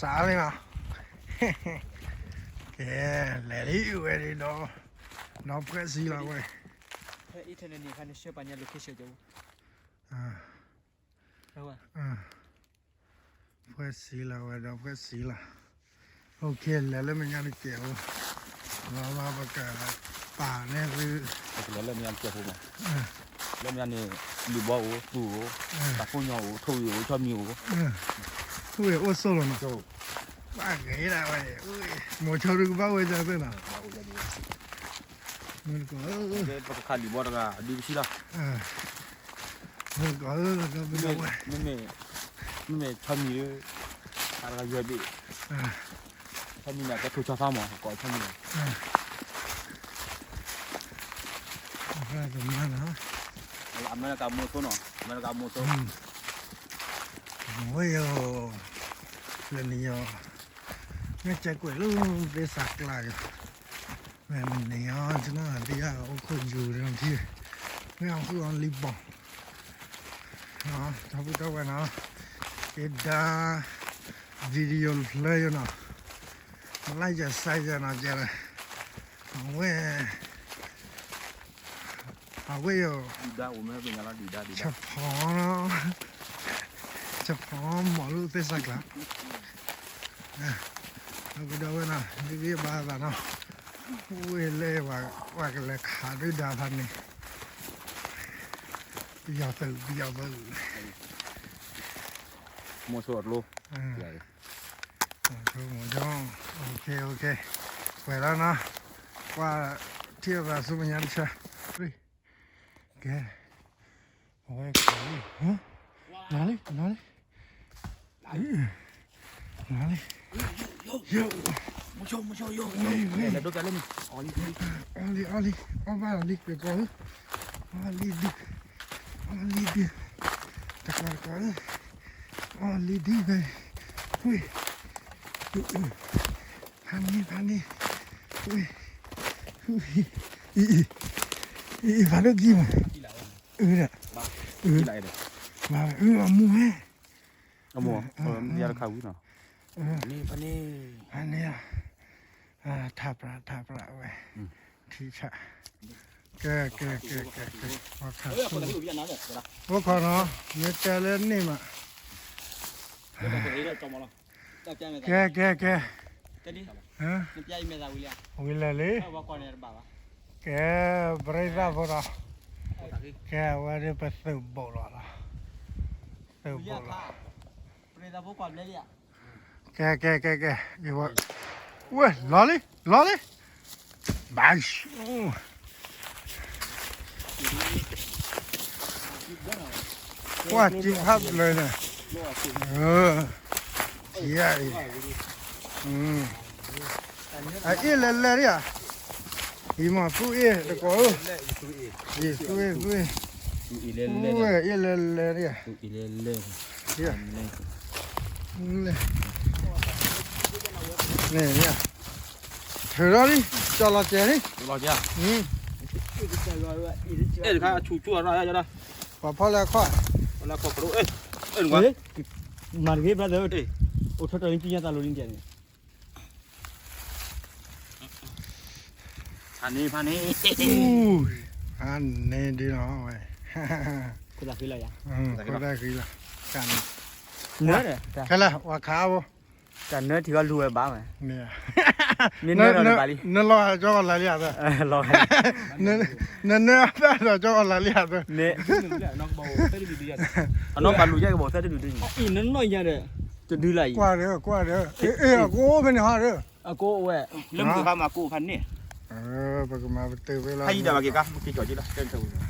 စးလံနီၤ, ကဲ, လဲၤလံဝဲဒၣ်ဒီး, ဒီးဖှဲးစံလီၤဝဲ, ဖဲ internet န့ၣ် ဖဲန့ၣ် share ပာ်ညါ location ကၠိ, ဖှဲးစံလီၤဝဲဒီးဖှဲးစံလီၤ, အိၣ်ခ့ လဲၤလၢမဲာ်ညါတကဲးအိၣ်, လီၤလီၤပကပာ်န့ၢ်သု, လၢမဲာ်ညါတကဲးဖိမး, လၢမဲာ်ညါန့ၣ် လံာ်ဘီအိၣ် သူၣ်အိၣ်, တၢ်ဖိညီအိၣ် ထိၣ်ဂံၢ်အိၣ် ဆီမံၤအိၣ်, အိၣ်အိၣ်ဆိၣ်လီၤနီၤ, ဘၣ်ဂ့ၤဒၣ်ဝဲ, မိၤဆိဒုကဘၣ်ဝဲဒၣ်သ့ၣ်နီၤ, မ့ၢ်တကီး, ပကခးလံာ်ဘီတဂၤ အဒုပစံလီၤ, မ့ၢ်တကီး, မ့မ့ၢ်, မ့မ့ၢ်ဆီမံၤဧၢ, တၢ်တဂၤယွဲၢ်ဘ့ၣ်, ဆီမံၤန့ၣ် ကဲထိၣ်ဆီသီမး ကိးဆီမံၤန့ၣ်, အမ့ၢ်တကးမိၢ်သိနီၤ, အမ့ၢ်တကးမိၢ်သိ, ဝဲယိၤ, လၢနယီၤ, မ့ၢ်ကဲကွဲးလၢသ့စးကျါယီၤ, မ့ၢ်နယီၤ ကနၣ်ဒံးအိၣ်ခိၣ်ယူၤဒီးထံ, မ့ၢ်အဃုအီၤလံဘီၣ်, ထီၣ်ဖုထီၣ်ဝဲနီၤ, ကဒါ video တဖျၢၣ်ယိၤနီၤ, မလၢယစဲယဲနီၤ ကဲလၢ, အဝဲ အဝဲယိၤ, ဆဖီ, ဆဖီမီၤလၢသ့စးကျါ, ဒီးဝဲနီၤ ဒ်ဘၣ်သးနီၤ, ဝဲလၢပှၤကလဲၤခးဒုၣ်ဒါဖးန့ၣ်, ပယီၤသုး ပယီၤသုး, မိၢ်ဆိအကျိ မိၢ်ဆိ, ပှဲၤလီၤနီၤ, ကွၢ်ထံၣ်အသးဆူမဲာ်ညါတဆၢ, ကဲ, အဝဲ, လီၤလံ လီၤလံ, လီၤလံ, ယိၤ, အီၣ်လံ အီၣ်လံ အီၣ်ဘၣ်လီၤလံ ကွဲးကီးဧၢ, အီၣ်လံဒု, အီၣ်လံဒု, တကီးတကီးဧၢ, အီၣ်လံဒုဖဲ, ဝ့ၢ်, ဖးန့ၢ် ဖးန့ၢ်, ဝ့ၢ်, အံၤ အံၤ ဖးဒိၣ်ကံမး, အၢ, အၢ, အမူဟဲ, အမူ, ယတခါဝံၤနီၤ, ဖးန့ၢ် ဖးန့ၢ်, ထးပြး ထးပြးဝဲ, ထံဆး, ကဲ ကဲ ကဲ ကဲ ကဲ, အိၣ်ခိးနီၤ, မ့ၢ်တဲလၢန့ၣ်မး, ကဲ ကဲ ကဲ, ဝံၤလဲၣ်လံ, ကဲ ပရ့သၣ်ဖိဒီး, ကဲ အဝဲဒၣ်ပသုးဘူးလီၤလီၤ, သုးဘူးလီၤ, ကဲ ကဲ ကဲ ကဲ, ဝဲ လီၤလံ လီၤလံ, ဘၣ်, ကွၢ်ကံဖးဘျၢန့ၣ်, အံၤ, အအ့ၣ်လဲၤလဲၤဒၣ်ဧါ, အံၤမ့ၢ်သူအ့ၣ်တကိးဧၢ, အံၤသူအ့ၣ် သူအ့ၣ်, အ့ၣ်လဲၤလဲၤဒၣ်ဧါ, န့ၣ်, ထုးထီၣ်လံ, ကၠီလီၤစဲးလံ, ပှၤဖီၣ်လၢအခီၣ်, မၤတဂ့ၤ brother, အိၣ်ထီၣ်တၢ်လံ ပညါသးလိၤလံန့ၣ်, ဖးန့ၢ် ဖးန့ၢ်, ဖးန့ၢ်ဒ်နီၤဝဲ, ခိၣ်သၣ်ဃံလီၤယၤ, ခိၣ်သၣ်ဃံလီၤ, ကန့ၣ်, ခဲလၢာ် ပှၤခးအါဘိ, တၢ်နၢထံဂီၢ်လူဝဲဘၣ်ဝဲ, မ့ၢ်နၢထီၣ်န့ၣ်ဘၣ်လံ, နလီၤကၠီကီၢ်လၢလံဧါသၢ, နနၢအသၣ်ဒီးကၠီကီၢ်လၢလံဧါသၢ, အနီၢ်ကဘၣ်လူၤယဲၢ်ကဘီသၢတဒုဒု, အံၤနနီၢ်ယၤဒီး, တဒုလၢအံၤ, ကွၢ်ဒီး ကွၢ်ဒီး, အ့ၣ် အကိးမ့ၢ်န့ၣ်ဟီဒီး, အကိးဝဲ, လၢမုၢ်ဃါမၤကိးဖးန့ၣ်, ပကမၤပတုာ်ဝဲလီၤ, ဖးယံၤဒၣ်ဘၣ်က့ၤကါ မ့ၢ်က့ၤကၠီၤက့ၤလီၤ,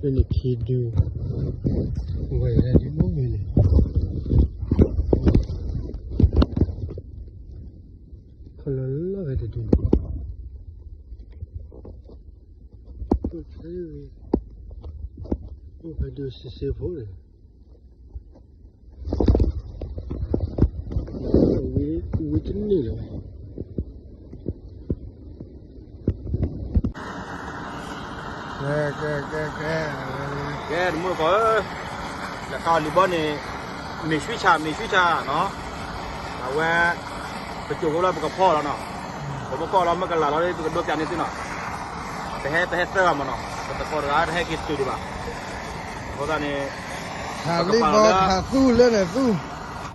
မ့ၢ်န့ၣ်ခံဒု, ဝဲဒၣ်ဒုအိၣ်မ့ၢ်န့ၣ်, ခီလၢလၢ်ဂ့ၤတဒု, အိၣ်ဖဲဒုစ့စ့ဖိန့ၣ် ဝံၤတန့ၢ်လၢၤဘၣ်. ကဲ ကဲ ကဲ ကဲ တမူတကိးဧၢ, လဲၤခါအီၤလံာ်ဘီန့ၣ်, မ့ၢ်ဆှံဆၣ် မ့ၢ်ဆှံဆၣ်နီၤ, အဝဲ ပစိာ်ကဘျီပကဖီလီၤနီၤ, ပမ့ၢ်ဖီလီၤမ့ၢ်ကလၤလီၤ ပကဒိးပၠးန့ၢ်သုနီၤ, ပဟဲ ပဟဲသၢဂၤမးနီၤ, ပတကိးတဂၤတဟဲက့ၤတတုၤဒံးဘၣ်, အဃိသတးန့ၣ် ထးလံာ်ဘီ ထးသူၣ်လၢန့ၣ်သူၣ်,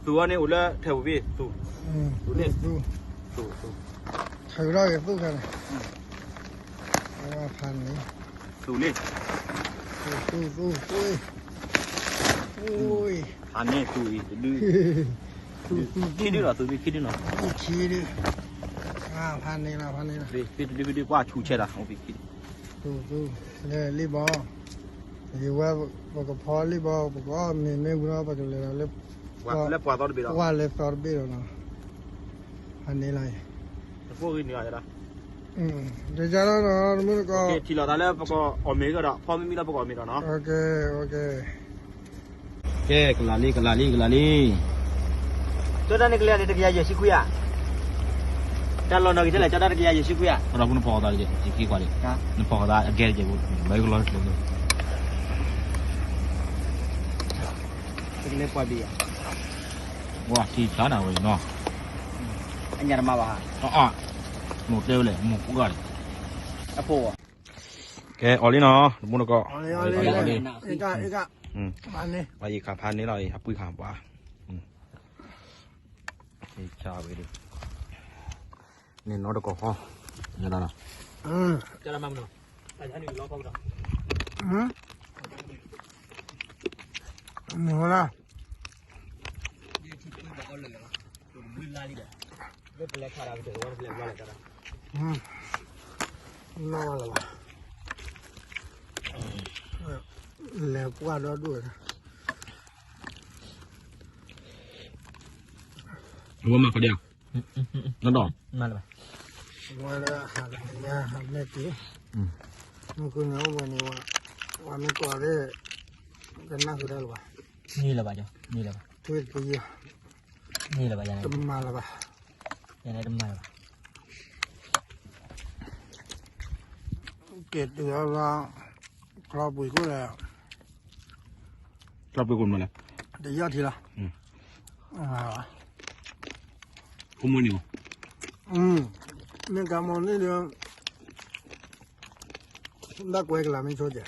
သူၣ်အီၤန့ၣ်အိၣ်လၢထဲပူၤဖဲ သူၣ်, သူၣ်လံ, သူၣ်, သူၣ်, ထုးထီၣ်က့ၤသူၣ်ခါန့ၣ်, ဖးန့ၣ်, သူၣ်လံ, သူၣ် သူၣ် သူၣ်, ဖးန့ၣ်သူၣ်အံၤတဒု, သူၣ် သူၣ် ခံဒုလီၤ သူၣ်ခံဒုနီၤ, သူၣ်ခံဒု, ဖးန့ၣ်လီၤ ဖးန့ၣ်လီၤ, ဖဲတဒုဖဲဒုကွၢ်ဆူၣ်ဆဲးတၢ်, သူၣ် သူၣ်, လၢလံာ်ဘီ ယဝဲ ပကဖီလံာ်ဘီ ပကအီၣ်မ့ၤမ့ၢ်ဝံၤဒီး ပကလဲၤဒီးလၢ လၢပှၤသီတဘ့ၣ်ဒီး ပှၤလဲၤသီတဘ့ၣ်ဒီးနီၤ, ဖးန့ၣ်လီၤ, တဖိဂံၢ်န့ၣ်လီၤ, တကလီၤနီၤ တမူတကိး ထံၣ်လိာ်သးလၢပကအီၣ်မ့ၤကဒီး ဖီမ့ၢ်မံလၢပကအီၣ်မ့ၤဒီးနီၤ, ကဲ ကလၤလံ ကလၤလံ ကလၤလံ, ကၠီတၢ်န့ၣ်ကလဲၤန့ၣ် တကယၤယဲၢ်ဆံခွံဧါ, တၢ်လီၢ်နီၢ်ဂံၢ်ထဲလဲၣ် ကၠီတၢ်တကယၤယဲၢ်ဆံခွံဧါ, အဒီပုၢ်နဖီၣ်ဃီသးတက့ၢ် ယခံကွၢ်လံ, နဖီၣ်ဃီသးအကဲတက့ၢ်, ဘၣ်ယကလီၤ, တကလဲၤပှၤဘ့ၣ်ဧါ, ဝါထံဖျါနၤဝဲနီၤ, အညၣ်တမၤဘၣ်, မိၢ်တဲဝဲလဲၣ် မိၢ်ပှၢ်လံ, အဖိ, ကဲ အီၣ်လံနီၤ တမူတကိး, အီၣ်လံ, အီၣ်လံ, အံၤခါဖးန့ၢ်လီၤ အံၤ အပှံၢ်ခါပှၤ, ဝဲဒၣ် န့ၣ်နီတကိးဃီ, ယဲဒၣ်လီၤ, မ့ၢ်ဝဲလၢ နီၢ်လၢၤဘၣ်, လဲၤပှၢ်ဒီဒူၣ်, ဝဲမၤခီဒံး, နဒီး, ဝဲလၢဟးလၢဟးမဲာ်က့ၤ, မ့ၢ်ကွၢ်န့ၣ်အိၣ်ဝဲန့ၣ်, ဝဲမ့ၢ်ကွၢ်လၢ, ကနၣ်ဃုာ်တၢ်လၢၤဘၣ်, န့ၢ်လၢၤဘၣ်, န့ၢ်လၢၤဘၣ်, န့ၢ်လၢၤဘၣ်, တမၤလၢၤဘၣ်, ယန့ၣ်တမၤလၢၤဘၣ်, ကဲတုၤလီၤ, ကျီပှ့ၤကိၣ်လဲၣ်, ကျီပှ့ၤကိၣ်မးလဲၣ်, တယီၢ်ထံလီၤ, ကမူန့ၣ်, မ့ၢ်ကမူန့ၣ်ဒီး, ဘၣ်ကွဲကလၤမ့ၢ်ဆိကဲး,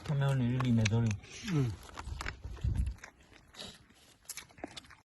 ခမ့ၢ်န့ၣ်ဒ်မဲာ်သိလံ,